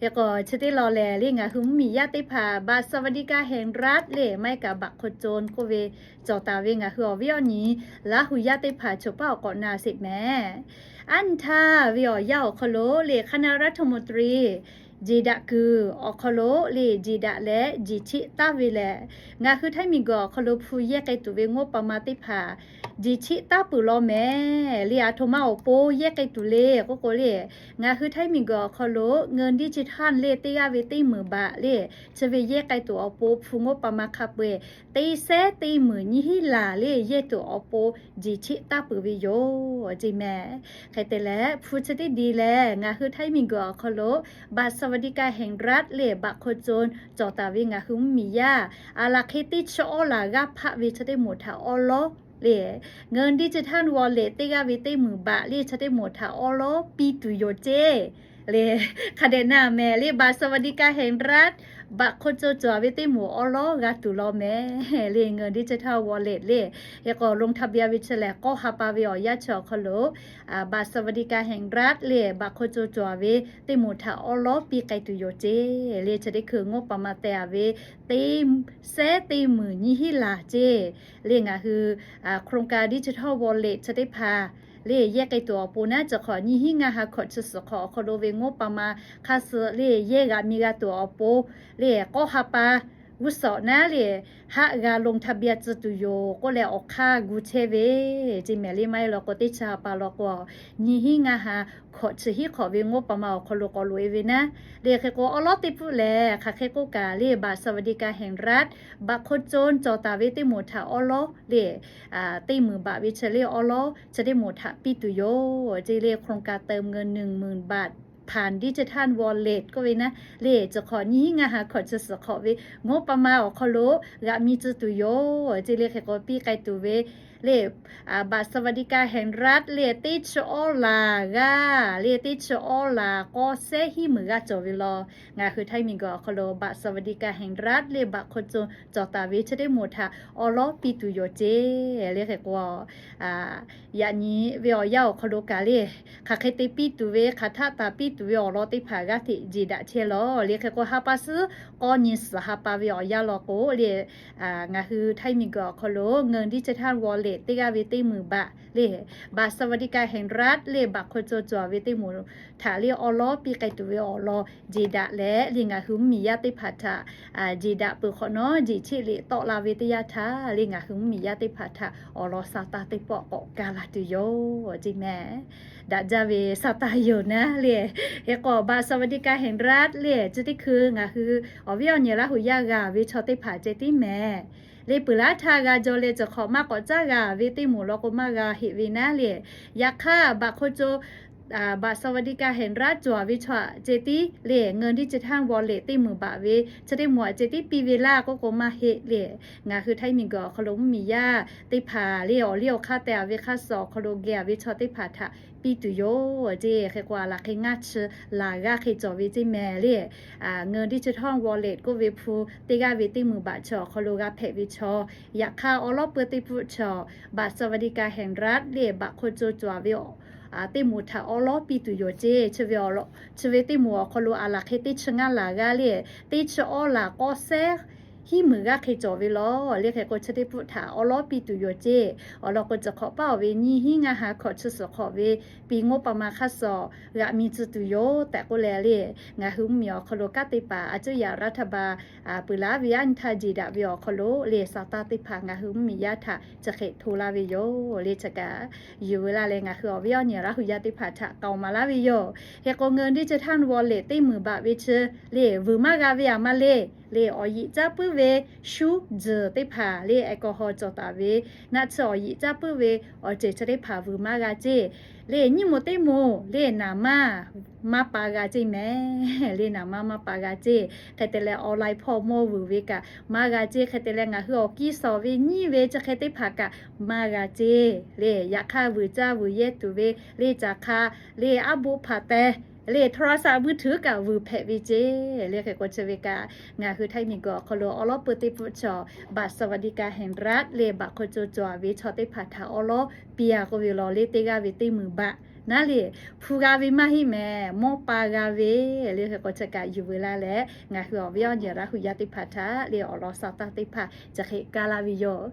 Hk'e k'o chi teˇ law lehˬ le ngaˬ hui mvuhˇmiˬ yaˇ teˇ hpaˍ บัตรสวัสดิการแห่งรัฐ le maˇ heˆ kaꞈ บัตรคนจน k'oˆ ve cawˬ taˍ ve ngaˬ hui awˬ viˉ awˬ nyi Laˇ hu yaˇ teˇ hpaˍ choˬ paˉ awˬ k'awꞈ na sheˍ mehˍ. Aˉ nyi htaˇ ve awˬ yanˇ awˬ hk'aw lo le คณะรัฐมนตรี jeˬ daꞈ kuiˬ awˬ hk'aw lo le jeˬ daꞈ leh jeˬ cheˆ taˍ ve lehˬ, ngaˬ hui Htaiˇ miˬguiˬ awˬ hk'aw lo hpu yehˇ k'ai tuˬ ve งบประมาณ teˇ hpaˍ jeˬ cheˆ taˍ peuˬ law mehˍ. Le aˬ htoꞈ ma awˬ pon yehˇ k'ai tuˬ le k'oˆ k'o le, ngaˬ hui Htaiˇ miˬguiˬ awˬ hk'aw lo เงินดิจิทัล le teˇ g'aˇ ve teˇ meunˍ baꞈ le chi ve yehˇ k'ai tuˬ awˬ pon hpu งบประมาณ hk'a peu-eˬ teˇ sehˉ teˇ meunˍ nyiˇ hinˉ laˬ le yehˇ tuˬ awˬ pon jeˬ cheˆ taˍ peuˬ ve yoˬ ceˇ mehˍ. Hk'e te leh hpu chi teˇ di lehˬ ngaˬ hui Htaiˇ miˬguiˬ awˬ hk'aw lo บัตรสวัสดิการแห่งรัฐ le บัตรคนจน cawˬ taˍ ve ngaˬ hui mvuhˇmiˬ yaˇ aˬ laˬ hk'e teˇ chi awˇ laˬ g'aˇ hpaˆ ve chi teˇ moˍ htaꞈ awˉ lawˉ le เงินดิจิทัล wallet teˇ g'aˇ ve teˇ meunˍ baꞈ le chi teˇ moˍ htaꞈ awˉ lawˉ piˇ tuˬ yoˬ ceˇ le. Hk'a dehꞈ na mehˍ le บัตรสวัสดิการแห่งรัฐ บัตรคนจน cawˬ ve teˇ moˍ awˉ lawˉ g'a tuˬ law mehˍ le เงินดิจิทัล wallet le. Hk'e k'o ลงทะเบียน ve chi lehˬ k'awˇ ha pa ve awˬ yanˇ chi awˬ hk'aw lo บัตรสวัสดิการแห่งรัฐ le บัตรคนจน cawˬ ve teˇ moˍ htaꞈ awˉ lawˉ piˇ k'ai tuˬ yoˬ ceˇ le. Chi teˇ hkui งบประมาณ teh-a ve teˇ sehˉ teˇ meunˍ nyiˇ hinˉ laˬ ceˇ le ngaˬ hui โครงการดิจิทัลวอลเล็ต chi teˇ hpaˍ le yehˇ k'ai tuˬ awˬ pon naˉ chi hk'awꞈ nyiˇ hinˉ ngaˇ ha hkawꞈ chi suhˍ hk'awꞈ awˬ hk'aw lo ve งบประมาณ hk'a suh le yehˇ g'aꞈ mi g'a tuˬ awˬ pon le k'awˇ ha pa g'uˇ suhˍ naˉ le haˆ g'a ลงทะเบียน tcuh tuˬ yoˬ k'oˆ leh awˬ hk'aˇ gu chehˇ ve ceˇ mehˍ le. Maˇ heˆ law k'o teˇ chi ha pa law k'o nyiˇ hinˉ ngaˇ ha hkawꞈ chi hiˉ hk'awꞈ ve งบประมาณ awˬ hk'aw lo k'awꞈ loꞈ-e ve naˉ le. Hk'e k'o awˉ lawˉ teˇ pfuhˆ lehˬ hk'aˬ hk'e k'oˆ kaꞈ le บัตรสวัสดิการแห่งรัฐ บัตรคนจน cawˬ taˍ ve teˇ moˍ htaꞈ awˉ lawˉ le teˇ meunˍ baꞈ ve chi le awˉ lawˉ chi teˇ moˍ htaꞈ piˇ tuˬ yoˬ ceˇ le. โครงการเติมเงิน หนึ่งหมื่นบาท ผ่านดิจิทัลวอลเล็ต k'oˆ ve naˉ le chi hk'awꞈ nyiˇ hinˉ ngaˇ ha hkawꞈ chi suhˍ hk'awꞈ ve งบประมาณ awˬ hk'aw lo g'aꞈ mi tcuh tuˬ yoˬ ceˇ le. Hk'e k'o piˇ k'ai tuˬ ve le บัตรสวัสดิการแห่งรัฐ le teˇ chi awˇ laˬ g'aˇ le teˇ chi awˇ laˬ k'awˇ sehˉ hiˉ meunˍ g'aˇ cawˬ ve law. Ngaˬ hui Htaiˇ miˬguiˬ awˬ hk'aw lo บัตรสวัสดิการแห่งรัฐ le บัตรคนจน cawˬ taˍ ve chi teˇ moˍ htaꞈ awˉ lawˉ piˇ tuˬ yoˬ ceˇ le. Hk'e k'o yaꞈ nyi ve awˬ yanˇ awˬ hk'aw lo kaꞈ le hk'aˬ hk'e te piˇ tuˬ ve hk'aˬ htaˆ taˍ piˇ tuˬ ve awˬ lawn teˇ hpaˍ g'aˇ hteꞈ jeˬ daꞈ chehˇ law le. Hk'e k'o ha pa suhˉ k'awˇ nyi suhˍ ha pa ve awˬ yanˇ law k'o le ngaˬ hui Htaiˇ miˬguiˬ awˬ hk'aw lo เงินดิจิทัลวอลเล็ต teˇ g'aˇ ve teˇ meunˍ baꞈ le บัตรสวัสดิการแห่งรัฐ le บัตรคนจน cawˬ ve teˇ moˍ htaꞈ le awˉ lawˉ piˇ k'ai tuˬ ve awˬ lawn jeˬ daꞈ leh le ngaˬ hui mvuhˇmiˬ yaˇ teˇ hpaˍ htaꞈ jeˬ daꞈ peuˬ hk'awꞈ nawˉ jeˬ cheˆ liꞈ tawˆ la ve teˇ yanˇ htaˇ le ngaˬ hui mvuhˇmiˬ yaˇ teˇ hpaˍ htaꞈ awˬ lawn sa taˇ teˇ pawˆ k'awꞈ kaˇ la tuˬ yoˬ ceˇ mehˍ. Daꞈ jaˇ ve sa taˇ yoˬ naˉ le. Hk'e k'o บัตรสวัสดิการแห่งรัฐ le chi teˇ hkui ngaˬ hui awˬ viˉ awˬ nyi Laˇ hu yaˇ g'a ve chaw teˇ hpaˍ ceh tiˉ mehˍ le. Peuˬ laˉ htaˇ g'a jaw leh chi hk'awꞈ maˇ k'awꞈ caˉ g'a ve teˇ moˍ law k'o maˇ g'a heˆ ve naˉ le. Yaꞈ hk'aˇ บัตรคนจน บัตรสวัสดิการแห่งรัฐ cawˬ ve chaw aꞈ ceh tiˉ le เงินดิจิทัลวอลเล็ต teˇ meunˍ baꞈ ve chi teˇ moˍ aꞈ ceh tiˉ piˇ ve laˇ k'oˆ k'o maˇ heˆ le. Ngaˬ hui Htaiˇ miˬguiˬ awˬ hk'aw lo mvuhˇmiˬ yaˇ teˇ hpaˍ le awˬ liˇ awˬ hk'aˇ teh-a ve hk'aˇ suh awˬ hk'aw lo geh-a ve chaw teˇ hpaˍ htaꞈ piˇ tuˬ yoˬ ceˇ. Hk'e k'o aˬ laˬ hk'e ngaˇ chi laˬ g'aˇ hk'e cawˬ ve ceˇ mehˍ le. เงินดิจิทัลวอลเล็ต k'oˆ ve hpu teˇ g'aˇ ve teˇ meunˍ baꞈ chi awˬ hk'aw lo g'a hpehꞈ ve chaw, yaꞈ hk'aˇ awˉ lawˉ peu teˇ pfuhˆ chaw บัตรสวัสดิการแห่งรัฐ le บัตรคนจน cawˬ ve teˇ moˍ htaꞈ awˉ lawˉ piˇ tuˬ yoˬ ceˇ. Chi ve awˬ lawn chi ve teˇ moˍ awˬ hk'aw lo aˬ laˬ hk'e teˇ chi ngaˇ laˬ g'aˇ le teˇ chi awˇ laˬ k'awˇ sehˉ hiˉ meunˍ g'aˇ hk'e cawˬ ve law le. Hk'e k'o chi teˇ pfuhˆ htaꞈ awˉ lawˉ piˇ tuˬ yoˬ ceˇ. Awˬ lawn k'o chi hk'awꞈ paˉ-oˬ ve nyiˇ hinˉ ngaˇ ha hkawꞈ chi suhˍ hk'awꞈ ve piˇ งบประมาณ hk'aˇ suh g'aꞈ mi tcuh tuˬ yoˬ tehꞈ k'oˆ leh le ngaˬ hui mvuhˇmiˬ awˬ hk'aw lo kanˉ te paˍ a cuˇ yaꞈ รัฐบาล peuˬ laˉ ve aˉ nyi htaˇ jeˬ daꞈ ve awˬ hk'aw lo le sa taˇ teˇ hpaˍ ngaˬ hui mvuhˇmiˬ yaˇ htaꞈ chi hk'e hto laˇ ve yoˬ le. Chi kaꞈ yuˬ ve laˇ leh ngaˬ hui awˬ viˉ awˬ nyi Laˇ hu yaˇ teˇ hpaˍ htaꞈ k'aoˍ maˍ laˇ ve yoˬ. Hk'e k'o เงินดิจิทัลวอลเล็ต teˇ meunˍ baꞈ ve chi le vuiˬ maˇ g'a ve aˬ ma le. Le awˬ yiꞈ caˇ puiˉ ve shuˉ tzuhˬ teˇ hpaˍ le แอลกอฮอล์ cawˬ taˍ ve naˆ tsuhˇ awˬ yiꞈ caˇ puiˉ ve awˬ ceuˬ chi teˇ hpaˍ vuiˬ maˇ g'a ceˇ. Le nyiˇ moˍ teˇ moˍ le naˍ manˇ maˇ pa g'a ceˇ mehˍ. Le naˍ manˇ maˇ pa g'a ceˇ. Hk'e te leh online hpawˇ mawˇ vuiˬ ve kaꞈ maˇ g'a ceˇ. Hk'e te leh ngaˬ hui awˬ kiˇ sawˍ ve nyiˇ ve chi hk'e teˇ hpaˍ kaꞈ maˇ g'a ceˇ. Le yaꞈ hk'aˇ vuiˬ caˇ vuiˬ yehˇ tuˬ ve le caˬ hk'a le aˉ boˆ hpaˍ teh le โทรศัพท์มือถือ kaꞈ vuiˬ hpehꞈ ve ceˇ. Le hk'e k'o chi ve kaꞈ ngaˬ hui Htaiˇ miˬguiˬ awˬ hk'aw lo awˉ lawˉ peu teˇ pfuhˆ chaw บัตรสวัสดิการแห่งรัฐ le บัตรคนจน cawˬ ve chaw teˇ hpaˍ htaꞈ awˉ lawˉ piˇ-a k'oˆ ve law le teˇ g'aˇ ve teˇ meunˍ baꞈ Naˉ le, hpu g'a ve maˇ heˆ mehˍ, mawˇ pa g'a ve le. Hk'e k'o chi kaꞈ yuˬ veu laˇ leh, ngaˬ hui awˬ viˉ awˬ nyi Laˇ hu yaˇ teˇ hpaˍ htaꞈ le awˬ lawn sha taˇ teˇ hpaˍ chi hk'e kaˇ laˇ ve yoˬ.